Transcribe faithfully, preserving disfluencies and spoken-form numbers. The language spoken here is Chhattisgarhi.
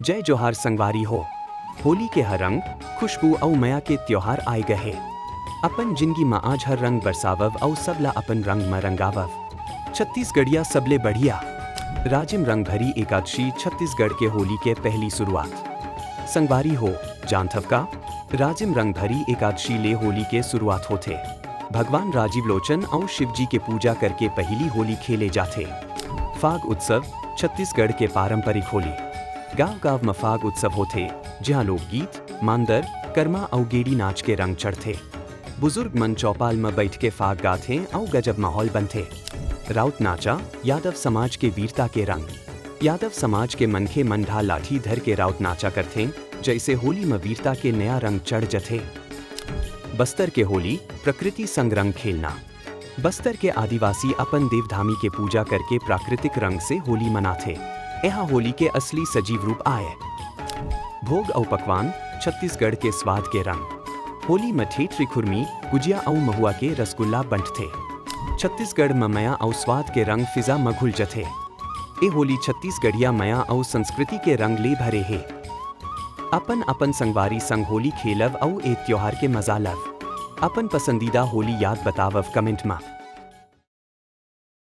जय जोहार संगवारी हो। होली के हर रंग, खुशबू अउ मया के त्योहार आए गए हे। अपन जिंदगी म आज हर रंग बरसावव अउ सबला अपन रंग म रंगावव। छत्तीसगढ़िया सबले बढ़िया। राजिम रंगभरी एकादशी छत्तीसगढ़ के होली के पहली शुरुआत। संगवारी हो, जानथव का? राजिम रंगभरी एकादशी ले होली के शुरुआत होथे। भगवान राजीव लोचन अउ शिव जी के पूजा करके पहली होली खेले जाथे। फाग उत्सव, छत्तीसगढ़ के पारंपरिक होली। गांव-गांव म फाग उत्सव होथे, जिहां लोकगीत, मांदर, करमा अउ गेड़ी नाच के रंग चढ़थे। बुजुर्ग मन चौपाल म बइठ के फाग गाथे अउ गजब माहौल बनथे। राउत नाचा, यादव समाज के वीरता के रंग। यादव समाज के मनखे मन ढाल लाठी धर के राउत नाचा करथे, जइसे होली म वीरता के नया रंग चढ़ जथे। बस्तर के होली, प्रकृति संग रंग खेलना। बस्तर के आदिवासी अपन देवधामी के पूजा करके प्राकृतिक रंग से होली मनाथे। एहा होली के असली सजीव रूप आय। भोग अउ पकवान, छत्तीसगढ़ के स्वाद के रंग। होली म ठेठरी खुरमी, गुजिया अउ महुआ के रसगुल्ला बंटथे। छत्तीसगढ़ म मया अउ स्वाद के रंग फिजा म घुल जथे। ए होली छत्तीसगढ़िया मया अउ संस्कृति के रंग ले भरे हे। अपन-अपन संगवारी संग होली खेलव अउ ए त्योहार के मजा लव। अपन पसंदीदा होली याद बतावव comment म।